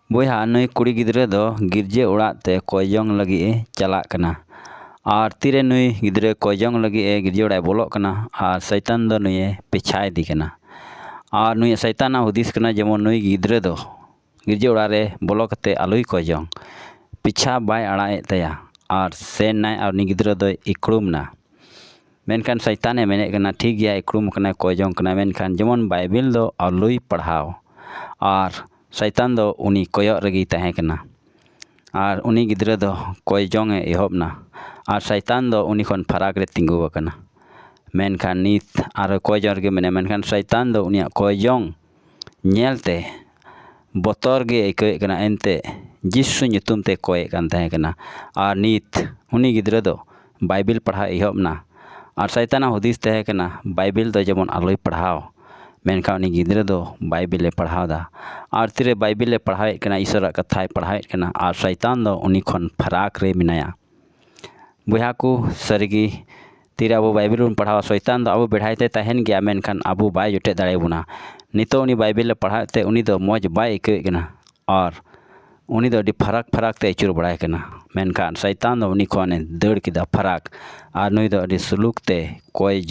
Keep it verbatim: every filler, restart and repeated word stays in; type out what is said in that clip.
ᱵᱚᱭᱦᱟ, ᱱᱩᱭ ᱠᱩᱲᱤ ᱜᱤᱫᱽᱨᱟᱹ ᱫᱚ ᱜᱤᱨᱡᱟᱹ ᱚᱲᱟᱜ ᱛᱮ ᱠᱚᱭ ᱡᱚᱝ ᱞᱟᱹᱜᱤᱫ ᱮ ᱪᱟᱞᱟᱜ ᱠᱟᱱᱟ᱾ ᱟᱨ ᱛᱤᱨᱮ ᱱᱩᱭ ᱜᱤᱫᱽᱨᱟᱹ ᱠᱚᱭ ᱡᱚᱝ ᱞᱟᱹᱜᱤᱫ ᱮ ᱜᱤᱨᱡᱟᱹ ᱚᱲᱟᱜ ᱮ ᱵᱚᱞᱚᱜ ᱠᱟᱱᱟ, ᱟᱨ ᱥᱟᱭᱛᱟᱱ ᱫᱚ ᱱᱩᱭᱮ ᱯᱮᱪᱷᱟᱭᱮᱫᱮ ᱠᱟᱱᱟ᱾ ᱟᱨ ᱱᱩᱭ ᱥᱟᱭᱛᱟᱱᱟᱜ ᱦᱩᱫᱤᱥ ᱠᱟᱱᱟ, ᱡᱮᱢᱚᱱ ᱱᱩᱭ ᱜᱤᱫᱽᱨᱟᱹ ᱫᱚ ᱜᱤᱨᱡᱟᱹ ᱚᱲᱟᱜ ᱨᱮ ᱵᱚᱞᱚ ᱠᱟᱛᱮ ᱟᱞᱚᱭ ᱠᱚᱭ ᱡᱚᱝ, ᱯᱮᱪᱷᱟ ᱵᱟᱭ ᱟᱲᱟᱜ ᱮᱫ ᱛᱟᱭᱟ᱾ ᱟᱨ ᱥᱮᱱ ᱱᱟᱭ ᱟᱨ ᱩᱱᱤ ᱜᱤᱫᱽᱨᱟᱹ ᱫᱚᱭ ᱤᱠᱲᱩᱢ ᱱᱟ᱾ ᱢᱮᱱᱠᱷᱟᱱ ᱥᱟᱭᱛᱟᱱᱮ ᱢᱮᱱᱮᱫ ᱠᱟᱱᱟ, ᱴᱷᱤᱠ ᱜᱮᱭᱟ, ᱤᱠᱲᱩᱢ ᱟᱠᱟᱱᱟᱭ, ᱠᱚᱭ ᱡᱚᱝ ᱠᱟᱱᱟᱭ, ᱢᱮᱱᱠᱷᱟᱱ ᱡᱮᱢᱚᱱ ᱵᱟᱭᱵᱮᱞ ᱫᱚ ᱟᱞᱚᱭ ᱯᱟᱲᱦᱟᱣ᱾ ᱟᱨ ᱥᱟᱭᱛᱟᱱ ᱫᱚ ᱩᱱᱤ ᱠᱚᱭᱚᱜ ᱨᱮᱜᱮᱭ ᱛᱟᱦᱮᱸ ᱠᱟᱱᱟ᱾ ᱟᱨ ᱩᱱᱤ ᱜᱤᱫᱽᱨᱟᱹ ᱫᱚ ᱠᱚᱭ ᱡᱚᱝ ᱮ ᱮᱦᱚᱵ ᱱᱟ᱾ ᱟᱨ ᱥᱟᱭᱛᱟᱱ ᱫᱚ ᱩᱱᱤ ᱠᱷᱚᱱ ᱯᱷᱟᱨᱟᱠ ᱨᱮ ᱛᱤᱸᱜᱩ ᱟᱠᱟᱱᱟ᱾ ᱢᱮᱱᱠᱷᱟᱱ ᱱᱤᱛ ᱟᱨᱦᱚᱸ ᱠᱚᱭ ᱡᱚᱝ ᱨᱮᱜᱮ ᱢᱮᱱᱟᱭᱟ, ᱢᱮᱱᱠᱷᱟᱱ ᱥᱟᱭᱛᱟᱱ ᱫᱚ ᱩᱱᱤᱭᱟᱜ ᱠᱚᱭ ᱡᱚᱝ ᱧᱮᱞᱛᱮ ᱵᱚᱛᱚᱨ ᱜᱮ ᱟᱹᱭᱠᱟᱹᱣᱮᱫ ᱠᱟᱱᱟ᱾ ᱮᱱᱛᱮ ᱡᱤᱥᱩ ᱧᱩᱛᱩᱢ ᱛᱮ ᱠᱚᱭᱮᱫ ᱠᱟᱱ ᱛᱟᱦᱮᱸ ᱠᱟᱱᱟ᱾ ᱟᱨ ᱱᱤᱛ ᱩᱱᱤ ᱜᱤᱫᱽᱨᱟᱹ ᱫᱚ ᱵᱟᱭᱵᱮᱞ ᱯᱟᱲᱦᱟᱣ ᱮᱦᱚᱵ ᱱᱟ᱾ ᱟᱨ ᱥᱟᱭᱛᱟᱱᱟᱜ ᱦᱩᱫᱤᱥ ᱛᱟᱦᱮᱸ ᱠᱟᱱᱟ, ᱵᱟᱭᱵᱮᱞ ᱫᱚ ᱡᱮᱢᱚᱱ ᱟᱞᱚᱭ ᱯᱟᱲᱦᱟᱣ᱾ ᱢᱮᱱᱠᱷᱟᱱ ᱩᱱᱤ ᱜᱤᱫᱽᱨᱟᱹ ᱫᱚ ᱵᱟᱭᱵᱮᱞᱮ ᱯᱟᱲᱦᱟᱣ ᱮᱫᱟ᱾ ᱟᱨ ᱛᱤᱨᱮ ᱵᱟᱭᱵᱮᱞᱮ ᱯᱟᱲᱦᱟᱣᱮᱫ ᱠᱟᱱᱟ, ᱤᱥᱚᱨᱟᱜ ᱠᱟᱛᱷᱟᱭ ᱯᱟᱲᱦᱟᱣᱮᱫ ᱠᱟᱱᱟ, ᱟᱨ ᱥᱟᱭᱛᱟᱱ ᱫᱚ ᱩᱱᱤ ᱠᱷᱚᱱ ᱯᱷᱟᱨᱟᱠ ᱨᱮ ᱢᱮᱱᱟᱭᱟ᱾ ᱵᱚᱭᱦᱟ ᱠᱚ, ᱥᱟᱹᱨᱤᱜᱮ ᱛᱤᱨᱮ ᱟᱵᱚ ᱵᱟᱭᱵᱮᱞ ᱵᱚᱱ ᱯᱟᱲᱦᱟᱣᱟ, ᱥᱚᱭᱛᱟᱱ ᱫᱚ ᱟᱵᱚ ᱵᱮᱲᱦᱟᱭ ᱛᱮ ᱛᱟᱦᱮᱱ ᱜᱮᱭᱟ, ᱢᱮᱱᱠᱷᱟᱱ ᱟᱵᱚ ᱵᱟᱭ ᱡᱚᱴᱮᱫ ᱫᱟᱲᱮᱭᱟᱵᱚᱱᱟ᱾ ᱱᱤᱛᱚᱜ ᱩᱱᱤ ᱵᱟᱭᱵᱮᱞ ᱮ ᱯᱟᱲᱦᱟᱣᱮᱫ ᱛᱮ ᱩᱱᱤ ᱫᱚ ᱢᱚᱡᱽ ᱵᱟᱭ ᱟᱹᱭᱠᱟᱹᱣᱮᱫ ᱠᱟᱱᱟ᱾ ᱟᱨ ᱩᱱᱤ ᱫᱚ ᱟᱹᱰᱤ ᱯᱷᱟᱨᱟᱠ ᱯᱷᱟᱨᱟᱠ ᱛᱮ ᱟᱹᱪᱩᱨ ᱵᱟᱲᱟᱭ ᱠᱟᱱᱟ᱾ ᱢᱮᱱᱠᱷᱟᱱ ᱥᱚᱭᱛᱟᱱ ᱫᱚ ᱩᱱᱤ ᱠᱷᱚᱱᱮ ᱫᱟᱹᱲ ᱠᱮᱫᱟ ᱯᱷᱟᱨᱟᱠ᱾ ᱟᱨ ᱱᱩᱭ ᱫᱚ ᱟᱹᱰᱤ ᱥᱩᱞᱩᱠ ᱛᱮ ᱠᱚᱭ